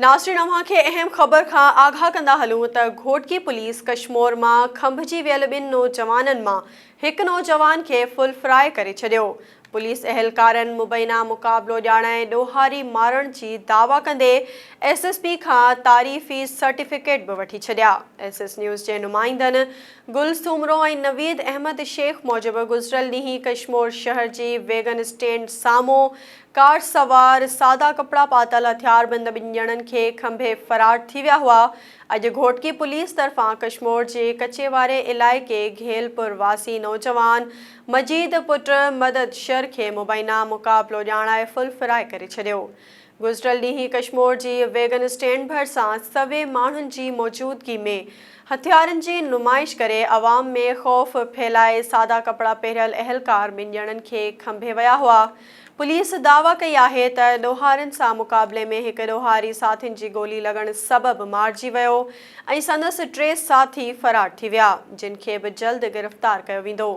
ناظرين اوهان کي اهم خبر کان آگاهه ڪندا هلون ته گهوٽڪي پوليس ڪشمور مان کنڀجي ويل ٻن نوجوانن مان هڪ نوجوان کي فل فرائي ڪري ڇڏيو. پوليس اهلڪارن مبينا مقابلو ڄاڻائي ڏوهاري مارڻ جي دعويٰ ڪندي ايس ايس پي کان تعريفي سرٽيفڪيٽ به وٺي ڇڏيا. ايس ايس نيوز جي نمائندن گل سومرو ۽ نويد احمد شيخ موجب گذريل ڏينهن ڪشمور شهر جي ويگن اسٽينڊ سامهون ڪار سوار سادا ڪپڙا پاتل هٿياربند ٻن ڄڻن کي کنڀي فرار ٿي ويا هئا. اڄ گهوٽڪي پوليس طرفان ڪشمور جي ڪچي واري علائقي گهيلپور واسي نوجوان مجيد پٽ مدد شر کي مبينا مقابلو ڄاڻائي فل فرائي ڪري ڇڏيو. گذريل ڏينهن ڪشمور جي ويگن اسٽينڊ ڀرسان سوين ماڻهن جي موجودگي ۾ هٿيارن جي نمائش ڪري عوام ۾ خوف ڦهلائي سادا ڪپڙا پهريل اهلڪار ٻن ڄڻن کي کنڀي ويا هئا. پوليس دعويٰ ڪئي آهي ته ڏوهارين سان مقابلي ۾ هڪ ڏوهاري ساٿين جي گولي لڳڻ سبب مارجي ويو ۽ سندس ٽي ساٿي فرار ٿي ويا جن کي به جلد گرفتار ڪيو ويندو.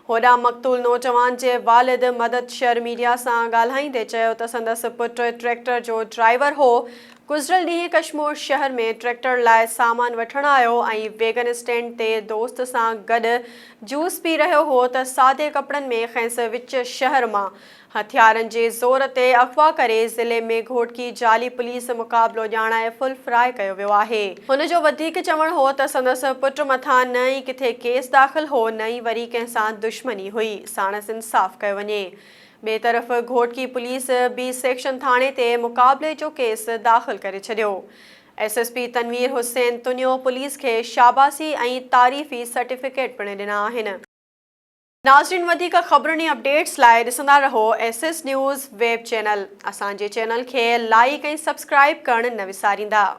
هوڏانهن مقتول نوجوان جي والد مدد شر ميڊيا سان ڳالهائيندي چيو ته سندس پٽ ٽريڪٽر جو ڊرائيور هو، گذريل ڏينهن ڪشمور شهر ۾ ٽريڪٽر لاء سامان وٺڻ آيو ۽ ويگن اسٽينڊ تي دوست سان گڏ جوس پي رهيو هو ته سادي ڪپڙن ۾ کيس وچ شهر مان هٿيارن جي زور تي اغوا ڪري ضلعي ۾ گهوٽڪي جعلي پوليس مقابلو ڄاڻائي فل فرائي ڪيو ويو آهي. هن جو وڌيڪ چوڻ هو ته سندس پٽ مٿان نه ئي ڪٿي ڪيس داخل هو نه ئي وري ڪنهن سان دشمني هئي، ساڻس انصاف ڪيو وڃي. ٻئي طرف گهوٽڪي پوليس بي سيڪشن ٿاڻي تي مقابلي جو ڪيس داخل ڪري ڇڏيو. S S P Tanveer Hussain Tunio police کي شاباسي ۽ تعريفي سرٽيفڪيٽ پڻ ڏنا آهن. ناظرين وڌيڪ خبرن ۽ اپڊيٽس لاء ڏسندا رهو S S news web channel اسان جي چينل کي لائيڪ ۽ سبسڪرائيب ڪرڻ نه وساريندا.